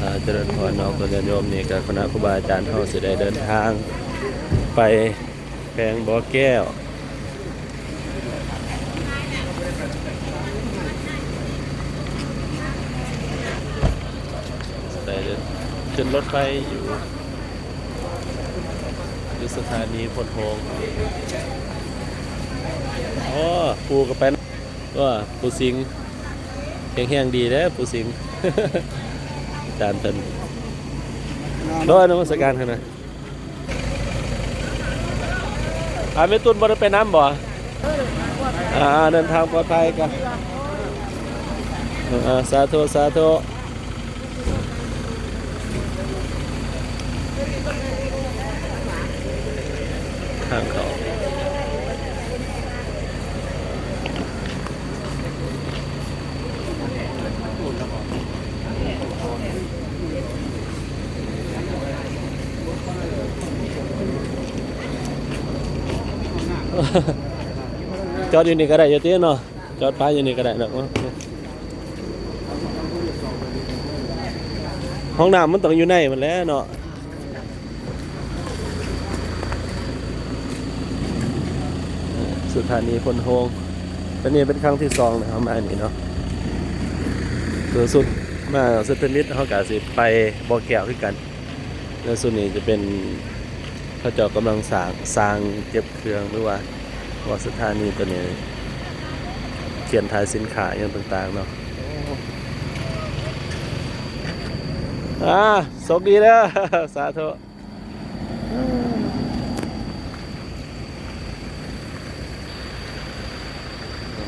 ອ່າ ຈະເລີນພອນເນາະ ຍາດໂຍມ. ນີ້ກໍຄະນະຄູບາອາຈານເຮົາຊິໄດ້ເດີນທາງໄປແຂວງບໍ່ແກ້ວ ໄດ້ຂຶ້ນລົດໄຟຢູ່ ຢູ່ສະຖານີໂພນໂຮງ. ໂອ້ ປູກໍໄປ ໂອ້ ປູສິງ ແຂງແຮງດີເດ້ປູສິງ ອາຈານເພິ່ນ. ໂດຍ ນະມັດສະການຫັ້ນນະ. ອາ ແມ່ຕຸ່ນບໍ່ໄດ້ໄປນຳບໍ່? ອາ ເດີນທາງປອດໄພກະ ອາ ສາທຸ ສາທຸ. ທາງເຂົ້າ ຈອດຢູ່ນີ້ກໍໄດ້ຢູ່ຕິເນາະ? ຈອດປາຢູ່ນີ້ກໍໄດ້ດອກ. ຫ້ອງນ້ຳມັນຕ້ອງຢູ່ໃນພຸ້ນແຫຼະເນາະ. ສະຖານີໂພນໂຮງ ອັນນີ້ເປັນຄັ້ງທີສອງເນາະ ເຮົາມານີ້ເນາະ. ຄືຊຸດມາສຸດທະມິດ ເຮົາກະຊິໄປບໍ່ແກ້ວຄືກັນ. ແລ້ວຊຸດນີ້ຈະເປັນ ເຂົາເຈົ້າກຳລັງສ້າງ ສ້າງເກັບເຄື່ອງ ຫຼືວ່າ ວ່າສະຖານີໂຕນີ້ ເຂື່ອນຖ່າຍສິນຄ້າຫຍັງຕ່າງໆເນາະ. ອາ ໂຊກດີເດີ ສາທຸ.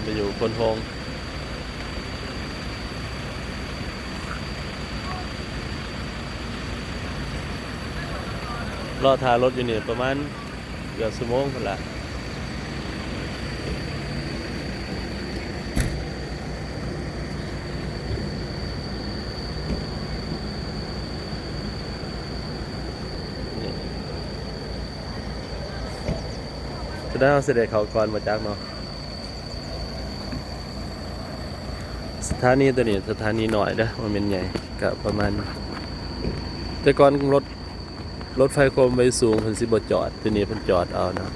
ໄປຢູ່ໂພນໂຮງ ລໍຖ້າລົດຢູ່ນີ້ປະມານເກືອບຊົ່ວໂມງພຸ້ນລະ. ຈະໄດ້ ເຮົາຊິໄດ້ເຂົ້າກ່ອນບໍ່ຈັກເນາະ. ສະຖານີໂຕນີ້ສະຖານີນ້ອຍເດີ້ ບໍ່ແມ່ນໃຫຍ່ ກະປະມານ ແຕ່ກ່ອນລົດ ລົດໄຟຄວາມໄວສູງເພິ່ນຊິບໍ່ຈອດ ດຽວນີ້ເພິ່ນຈອດເອົາເນາະ.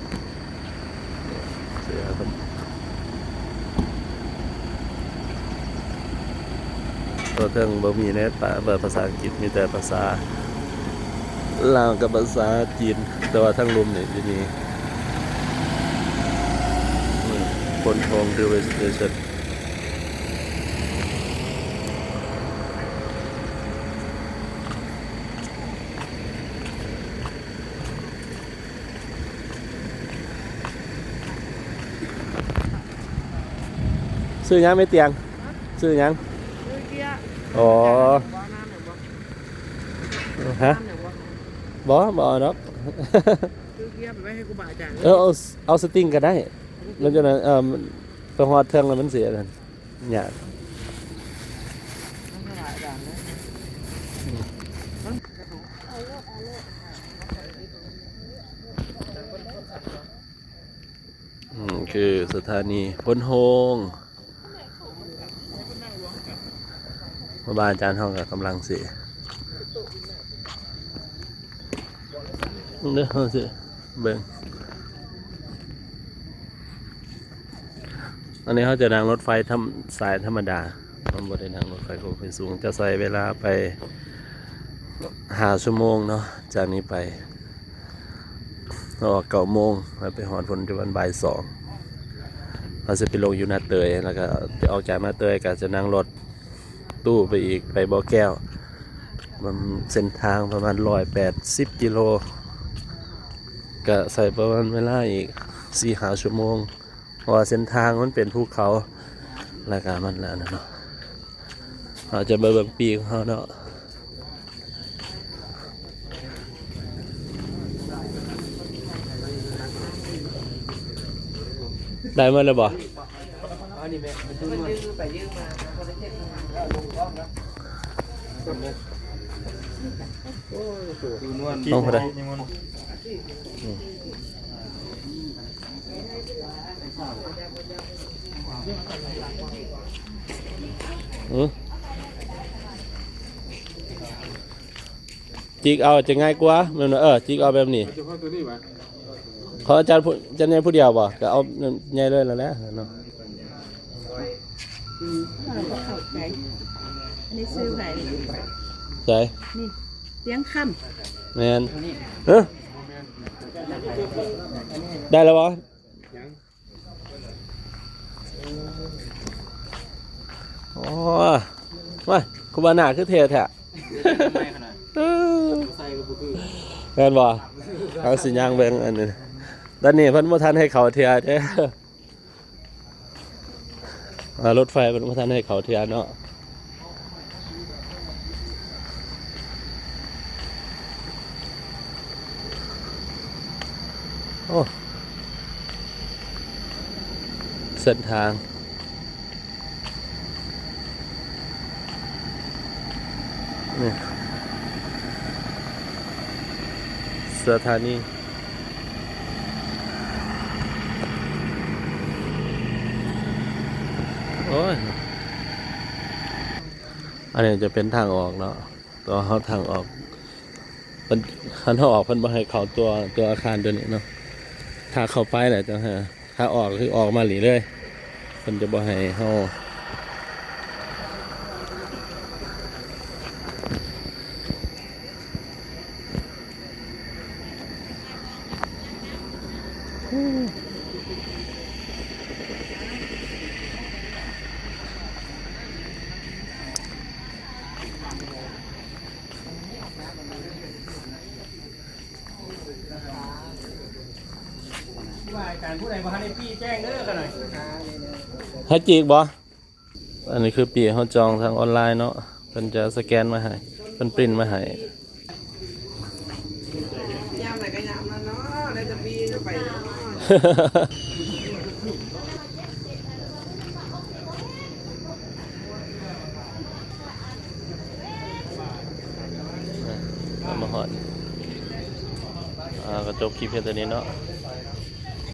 ຕົວເທິງບໍ່ມີໃນປະ ພາສາອັງກິດ ມີແຕ່ພາສາລາວກັບພາສາຈີນ ແຕ່ວ່າທາງລຸ່ມນີ້ຈະມີ ອືມ Phone Home Railway Station. ຊື້ຫຍັງແມ່ຕຽງ? ຮະ? ຊື້ຫຍັງ? ຊື້ເກຍ. ອໍ ນ້ຳຫຍັງບໍ່? ຮະ? ນ້ຳຫຍັງບໍ່? ບໍ່ ບໍ່ເອົາດອກ. ຊື້ເກຍໄປໄວ້ໃຫ້ຄູບາອາຈານ. ເອີ ເອົາ ເອົາສະຕິງກໍໄດ້. ມັນຈະນັ້ນ ເອີ ໄປຮອດເທິງແລ້ວມັນຊິອັນນັ້ນ ຍາກ. ອືມ ຄືສະຖານີໂພນໂຮງ. ຄູບາອາຈານເຮົາກໍກຳລັງຊິ ເດີ ເຮົາຊິເບິ່ງ. ອັນນີ້ເຮົາຈະນັ່ງລົດໄຟທຳ ສາຍທຳມະດາ ເຮົາບໍ່ໄດ້ນັ່ງລົດໄຟຄວາມໄວສູງ ຈະໃຊ້ເວລາໄປຫ້າຊົ່ວໂມງເນາະ ຈາກນີ້ໄປ. ເຮົາອອກເກົ້າໂມງ ແລ້ວໄປຮອດພຸ້ນປະມານບ່າຍສອງ ເຮົາຊິໄປລົງຢູ່ນາເຕີຍ ແລ້ວກໍອອກຈາກນາເຕີຍກໍຈະນັ່ງລົດຕູ້ໄປອີກ ໄປບໍ່ແກ້ວ. ມັນເສັ້ນທາງປະມານຮ້ອຍແປດສິບກິໂລ ກະໃຊ້ປະມານເວລາອີກສີ່ຫ້າຊົ່ວໂມງ ເພາະວ່າເສັ້ນທາງມັນເປັນພູເຂົາ ແລ້ວກະມັນອັນນັ້ນເນາະ. ເຮົາຈະມາເບິ່ງປີກຂອງເຮົາເນາະ. ໄດ້ມາແລ້ວບໍ່? ເອົານີ້ແມ່ ມັນຄືນວນ ມັນຢື້ໄປຢື້ມາ ມັນບໍ່ໄດ້ເຈັບຂະໜາດ ໂອ້ຍ ໂຕນວນ ຕ້ອງເທົ່າໃດ? ອືມ ອືມ. ຈິກເອົາຈະງ່າຍກວ່າແມ່ນບໍ່? ເອີ ຈິກເອົາແບບນີ້. ເອົາສະເພາະຕົວນີ້ຫວາ? ຂອງອາຈານຜູ້ ອາຈານໃຫຍ່ຜູ້ດຽວບໍ່? ກໍເອົາໃຫຍ່ເລີຍນັ້ນແຫຼະເນາະ. ເອີ ບໍ່ເຂົ້າໃຈ. ອັນນີ້ຊື່ໃຜ? ໃສ? ນີ້ ຕຽງຄຳ. ແມ່ນ. ເອີ ໄດ້ແລ້ວບໍ່? ໂອ້ຍ ມາ ຄູບາໜ້າຄືເທ່ແທ້. ແມ່ນບໍ່? ເຮົາຊິຍ່າງເບິ່ງອັນນີ້. ຕອນນີ້ເພິ່ນບໍ່ທັນໃຫ້ເຂົ້າເທື່ອເດ້. ອ່າ ລົດໄຟເພິ່ນບໍ່ທັນໃຫ້ເຂົ້າເທື່ອເນາະ. ໂອ້ ເສັ້ນທາງ ນີ້ ສະຖານີ ໂອ້ຍ ອັນນີ້ຈະເປັນທາງອອກເນາະ. ຕົວເຮົາທາງອອກ ເພິ່ນ ຄັນເຮົາອອກ ເພິ່ນບໍ່ໃຫ້ເຂົ້າຕົວ ຕົວອາຄານຕົວນີ້ເນາະ. ຖ້າເຂົ້າໄປແລ້ວຈັ່ງໃຫ້ ຖ້າອອກຄືອອກມານີ້ເລີຍ ເພິ່ນຈະບໍ່ໃຫ້ເຮົາ. ວ່າອາຈານຜູ້ໃດບໍ່ທັນໄດ້ປີ້ແຈ້ງເດີ ກັນໜ້ອຍ ໃຫ້ຈີກບໍ່? ອັນນີ້ຄືປີ້ເຮົາຈອງທາງອອນລາຍເນາະ ເພິ່ນຈະສະແກນມາໃຫ້ ເພິ່ນປຣິ້ນມາໃຫ້. ຍາມໃດກໍຍາມນັ້ນເນາະ ໄດ້ແຕ່ປີ້ໄປເນາະ. ມາຮອດ ອ່າ ກໍຈົບຄລິບພຽງເທົ່ານີ້ເນາະ.